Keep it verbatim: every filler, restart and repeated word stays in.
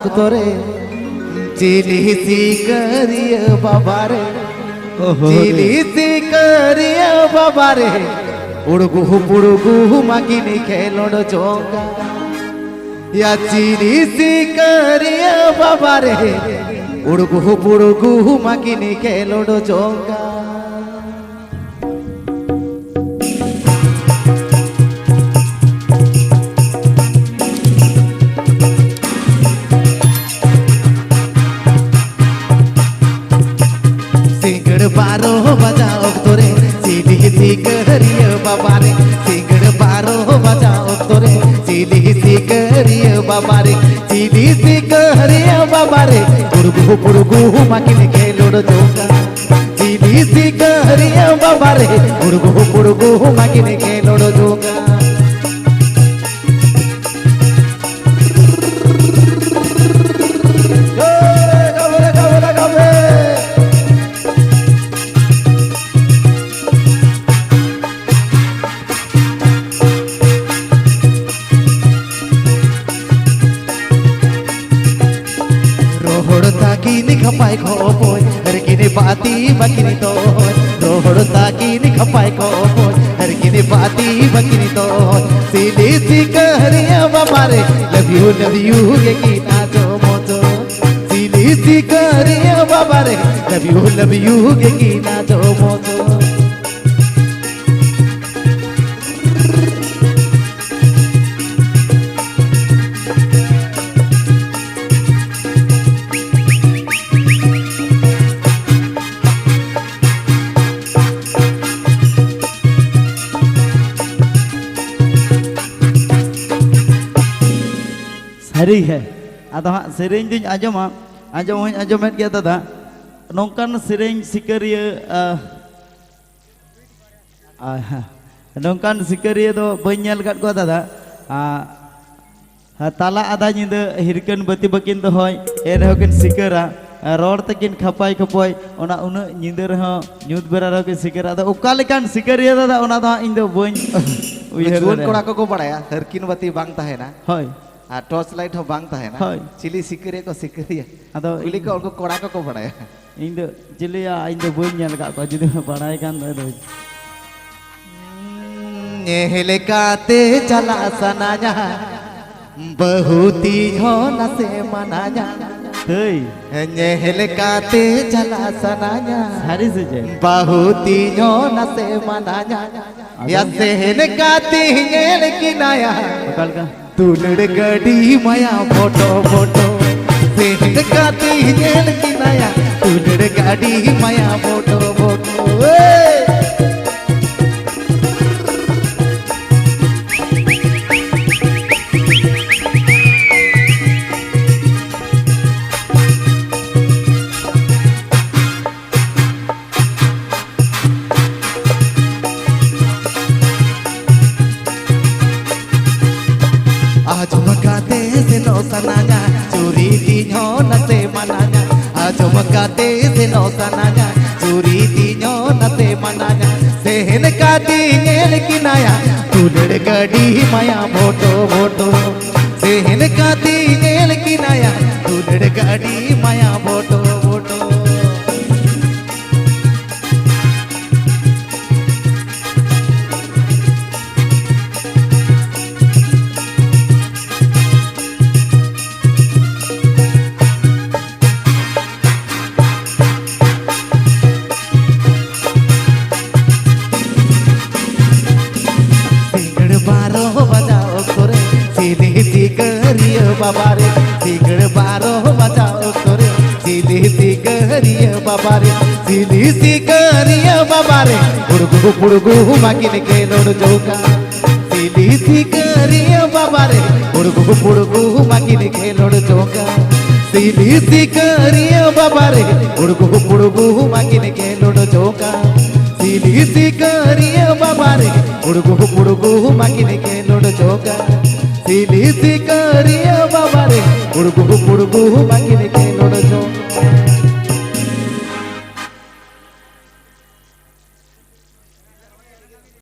ᱚᱠᱛᱚ ᱨᱮ ᱪᱤᱞᱤ ᱥᱤᱠᱟᱹᱨᱤᱭᱟᱹ ᱵᱟᱵᱟ ᱨᱮ, ᱚᱦᱚ ᱨᱮ᱾ ᱪᱤᱞᱤ ᱥᱤᱠᱟᱹᱨᱤᱭᱟᱹ ᱵᱟᱵᱟ ᱨᱮ, ᱩᱲᱜᱩ ᱯᱩᱲᱜᱩ ᱢᱟᱹᱠᱤᱱ ᱠᱷᱮᱞᱳᱰ ᱡᱚᱝᱟ᱾ ᱭᱟ ᱪᱤᱞᱤ ᱥᱤᱠᱟᱹᱨᱤᱭᱟᱹ ᱵᱟᱵᱟ ᱨᱮ, ᱩᱲᱜᱩ ᱯᱩᱲᱜᱩ ᱢᱟᱹᱠᱤᱱ ᱠᱷᱮᱞᱳᱰ ᱡᱚᱝᱟ᱾ ᱥᱤᱸᱜᱟᱹᱲ ᱵᱟᱨᱚ ᱵᱟᱡᱟ ᱚᱠᱛᱚ ᱨᱮ ᱪᱤᱞᱤ ᱥᱤᱠᱟᱹᱨᱤᱭᱟᱹ ᱵᱟᱵᱟ ᱨᱮ, ᱥᱤᱸᱜᱟᱹᱲ ᱵᱟᱨᱚ ᱵᱟᱡᱟ ᱚᱠᱛᱚ ᱨᱮ ᱪᱤᱞᱤ ᱥᱤᱠᱟᱹᱨᱤᱭᱟᱹ ᱵᱟᱵᱟ ᱨᱮ, ᱪᱤᱞᱤ ᱥᱤᱠᱟᱹᱨᱤᱭᱟᱹ ᱵᱟᱵᱟ ᱨᱮ, ᱯᱩᱲᱜᱩ ᱯᱩᱲᱜᱩ ᱢᱟᱹᱠᱤᱱ ᱠᱷᱮᱞᱳᱰ ᱡᱚᱝᱟ᱾ ᱪᱤᱞᱤ ᱥᱤᱠᱟᱹᱨᱤᱭᱟᱹ ᱵᱟᱵᱟ ᱨᱮ, ᱯᱩᱲᱜᱩ ᱯᱩᱲᱜᱩ ᱢᱟᱹᱠᱤᱱ ᱠᱷᱮᱞᱳᱰ ᱡᱚᱝᱟ᱾ ᱨᱚᱦᱚᱲ ᱛᱟᱹᱠᱤᱱ ᱠᱷᱟᱯᱟᱭ ᱠᱷᱚᱯᱚᱭ, ᱦᱟᱹᱨᱠᱤᱱ ᱵᱟᱹᱛᱤ ᱵᱟᱹᱠᱤᱱ ᱛᱚᱭ᱾ ᱨᱚᱦᱚᱲ ᱛᱟᱹᱠᱤᱱ ᱠᱷᱟᱯᱟᱭ ᱠᱷᱚᱯᱚᱭ, ᱦᱟᱹᱨᱠᱤᱱ ᱵᱟᱹᱛᱤ ᱵᱟᱹᱠᱤᱱ ᱛᱚᱭ᱾ ᱥᱤᱞᱤ ᱥᱤᱠᱟᱹᱨᱤᱭᱟᱹ ᱵᱟᱵᱟ ᱨᱮ, love you, love you ᱜᱮ ᱠᱤᱱ ᱟᱸᱡᱚᱢ ᱦᱚᱪᱚ᱾ ᱥᱤᱞᱤ ᱥᱤᱠᱟᱹᱨᱤᱭᱟᱹ ᱵᱟᱵᱟ ᱨᱮ, love you, love you ᱜᱮ ᱠᱤᱱ ᱟᱸᱡᱚᱢ ᱦᱚᱪᱚ᱾ ᱥᱟᱹᱨᱤ ᱜᱮ᱾ ᱟᱫᱚ ᱦᱟᱸᱜ ᱥᱮᱨᱮᱧ ᱫᱩᱧ ᱟᱸᱡᱚᱢᱟ, ᱟᱸᱡᱚᱢ ᱦᱚᱸᱧ ᱟᱸᱡᱚᱢᱮᱫ ᱜᱮᱭᱟ ᱫᱟᱫᱟ᱾ ᱱᱚᱝᱠᱟᱱ ᱥᱮᱨᱮᱧ ᱥᱤᱠᱟᱹᱨᱤᱭᱟᱹ, ᱟ, ᱟ, ᱦᱮᱸ᱾ ᱱᱚᱝᱠᱟᱱ ᱥᱤᱠᱟᱹᱨᱤᱭᱟᱹ ᱫᱚ ᱵᱟᱹᱧ ᱧᱮᱞ ᱟᱠᱟᱫ ᱠᱚᱣᱟ ᱫᱟᱫᱟ᱾ ᱟ, ᱦᱮᱸ, ᱛᱟᱞᱟ ᱟᱫᱷᱟ ᱧᱤᱫᱟᱹ ᱦᱤᱨᱠᱟᱹᱱ ᱵᱟᱹᱛᱤ ᱵᱟᱹᱠᱤᱱ ᱫᱚᱦᱚᱭ, ᱮᱱ ᱨᱮᱦᱚᱸ ᱠᱤᱱ ᱥᱤᱠᱟᱹᱨᱟ᱾ ᱨᱚᱲ ᱛᱟᱹᱠᱤᱱ ᱠᱷᱟᱯᱟᱭ ᱠᱷᱚᱯᱚᱭ, ᱚᱱᱟ ᱩᱱᱟᱹᱜ ᱧᱤᱫᱟᱹ ᱨᱮᱦᱚᱸ, ᱧᱩᱛ ᱵᱮᱲᱟ ᱨᱮᱦᱚᱸ ᱠᱤᱱ ᱥᱤᱠᱟᱹᱨᱟ᱾ ᱟᱫᱚ ᱚᱠᱟ ᱞᱮᱠᱟᱱ ᱥᱤᱠᱟᱹᱨᱤᱭᱟᱹ ᱫᱟᱫᱟ, ᱚᱱᱟ ᱫᱚ ᱦᱟᱸᱜ ᱤᱧ ᱫᱚ ᱵᱟᱹᱧ ᱩᱭᱦᱟᱹᱨ ᱡᱩᱣᱟᱹᱱ ᱫᱟᱲᱮᱭᱟᱜᱼᱟ᱾ ᱠᱚᱲᱟ ᱠᱚᱠᱚ ᱵᱟᱲᱟᱭᱟ, ᱦᱤᱨᱠᱤᱱ ᱵᱟᱹᱛᱤ ᱵᱟᱝ ᱛᱟᱦᱮᱱᱟ᱾ ᱦᱳᱭ᱾ ᱟᱨ ᱴᱚᱨᱪ ᱞᱟᱭᱤᱴ ᱦᱚᱸ ᱵᱟᱝ ᱛᱟᱦᱮᱱᱟ᱾ ᱦᱳᱭ᱾ ᱪᱤᱞᱤ ᱥᱤᱠᱟᱹᱨᱤᱭᱟᱹ ᱠᱚ ᱥᱤᱠᱟᱹᱨᱤᱭᱟ? ᱟᱫᱚ ᱠᱩᱞᱤ ᱤᱧ ᱠᱚ, ᱩᱱᱠᱩ ᱠᱚᱲᱟ ᱠᱚᱠᱚ ᱵᱟᱲᱟᱭᱟ᱾ ᱤᱧ ᱫᱚ ᱪᱤᱞᱤᱭᱟ, ᱤᱧ ᱫᱚ ᱵᱟᱹᱧ ᱧᱮᱞ ᱟᱠᱟᱫ ᱠᱚᱣᱟ, ᱡᱩᱫᱤ ᱯᱮ ᱵᱟᱲᱟᱭ ᱠᱷᱟᱱ ᱫᱚ᱾ ᱧᱮᱞ ᱠᱟᱛᱮ ᱪᱟᱞᱟᱜ ᱥᱟᱱᱟᱧᱟ, ᱵᱟᱹᱦᱩ ᱛᱤᱧ ᱦᱚᱸ ᱱᱟᱥᱮ ᱢᱟᱱᱟᱧᱟ᱾ ᱛᱟᱹᱭ᱾ ᱧᱮᱞ ᱠᱟᱛᱮ ᱪᱟᱞᱟᱜ ᱥᱟᱱᱟᱧᱟ᱾ ᱥᱟᱹᱨᱤ ᱥᱮ ᱪᱮᱫ? ᱵᱟᱹᱦᱩ ᱛᱤᱧ ᱦᱚᱸ ᱱᱟᱥᱮ ᱢᱟᱱᱟᱧᱟ᱾ ᱟᱫᱚ? ᱭᱟ ᱥᱮᱱ ᱠᱟᱛᱮ ᱧᱮᱞ ᱠᱤᱱᱟᱭᱟ᱾ ᱚᱠᱟ ᱞᱮᱠᱟ? ᱫᱩᱞᱟᱹᱲ ᱜᱟᱹᱰᱤ ᱢᱟᱭᱟ ᱵᱚᱴᱚ ᱵᱚᱴᱚ᱾ ᱥᱮᱱ ᱠᱟᱛᱮ ᱧᱮᱞ ᱠᱤᱱᱟᱭᱟ᱾ ᱫᱩᱞᱟᱹᱲ ᱜᱟᱹᱰᱤ ᱢᱟᱭᱟ ᱵᱚᱴᱚ ᱵᱚᱴᱚ᱾ ᱮᱭ! ᱟᱸᱡᱚᱢ ᱠᱟᱛᱮ ᱥᱮᱱᱚᱜ ᱥᱟᱱᱟᱧᱟ, ᱪᱩᱨᱤ ᱛᱤᱧ ᱦᱚᱸ ᱱᱟᱥᱮ ᱢᱟᱱᱟᱧᱟ᱾ ᱟᱸᱡᱚᱢ ᱠᱟᱛᱮ ᱥᱮᱱᱚᱜ ᱥᱟᱱᱟᱧᱟ, ᱪᱩᱨᱤ ᱛᱤᱧ ᱦᱚᱸ ᱱᱟᱥᱮ ᱢᱟᱱᱟᱧᱟ᱾ ᱥᱮᱱ ᱠᱟᱛᱮ ᱧᱮᱞ ᱠᱤᱱᱟᱭᱟ, ᱫᱩᱞᱟᱹᱲ ᱜᱟᱹᱰᱤ ᱢᱟᱭᱟ ᱵᱷᱚᱴᱚ ᱵᱷᱚᱴᱚ᱾ ᱥᱮᱱ ᱠᱟᱛᱮ ᱧᱮᱞ ᱠᱤᱱᱟᱭᱟ, ᱫᱩᱞᱟᱹᱲ ᱜᱟᱹᱰᱤ ᱢᱟᱭᱟ ᱵᱷᱚᱴᱚ ᱵᱷᱚᱴᱚ᱾ ᱥᱤᱸᱜᱟᱹᱲ ᱵᱟᱨᱚ ᱵᱟᱡᱟᱣ ᱚᱠᱛᱚ ᱨᱮ ᱪᱤᱞᱤ ᱥᱤᱠᱟᱹᱨᱤᱭᱟᱹ ᱵᱟᱵᱟ ᱨᱮ, ᱥᱤᱸᱜᱟᱹᱲ ᱵᱟᱨᱚ ᱵᱟᱡᱟᱣ ᱚᱠᱛᱚ ᱨᱮ ᱪᱤᱞᱤ ᱥᱤᱠᱟᱹᱨᱤᱭᱟᱹ ᱵᱟᱵᱟ ᱨᱮ, ᱪᱤᱞᱤ ᱥᱤᱠᱟᱹᱨᱤᱭᱟᱹ ᱵᱟᱵᱟ ᱨᱮ, ᱯᱩᱲᱜᱩ ᱯᱩᱲᱜᱩ ᱢᱟᱹᱠᱤᱱ ᱠᱷᱮᱞᱳᱰ ᱡᱚᱝᱟ᱾ ᱥᱤᱞᱤ ᱥᱤᱠᱟᱹᱨᱤᱭᱟᱹ ᱵᱟᱵᱟ ᱨᱮ, ᱯᱩᱲᱜᱩ ᱯᱩᱲᱜᱩ ᱢᱟᱹᱠᱤᱱ ᱠᱷᱮᱞᱳᱰ ᱡᱚᱝᱟ᱾ ᱥᱤᱞᱤ ᱥᱤᱠᱟᱹᱨᱤᱭᱟᱹ ᱵᱟᱵᱟ ᱨᱮ, ᱯᱩᱲᱜᱩ ᱯᱩᱲᱜᱩ ᱢᱟᱹᱠᱤᱱ ᱠᱷᱮᱞᱳᱰ ᱡᱚᱝᱟ᱾ ᱥᱤᱞᱤ ᱥᱤᱠᱟᱹᱨᱤᱭᱟᱹ ᱵᱟᱵᱟ ᱨᱮ, ᱯᱩᱲᱜᱩ ᱯᱩᱲᱜᱩ ᱢᱟᱹᱠᱤᱱ ᱠᱷᱮᱞᱳᱰ ᱡᱚᱝᱟ᱾ ᱥᱤᱞᱤ ᱥᱤᱠᱟᱹᱨᱤᱭᱟᱹ ᱵᱟᱵᱟ ᱨᱮ, ᱯᱩᱲᱜᱩ ᱯᱩᱲᱜᱩ ᱢᱟᱹᱠᱤᱱ ᱠᱷᱮᱞᱳᱰ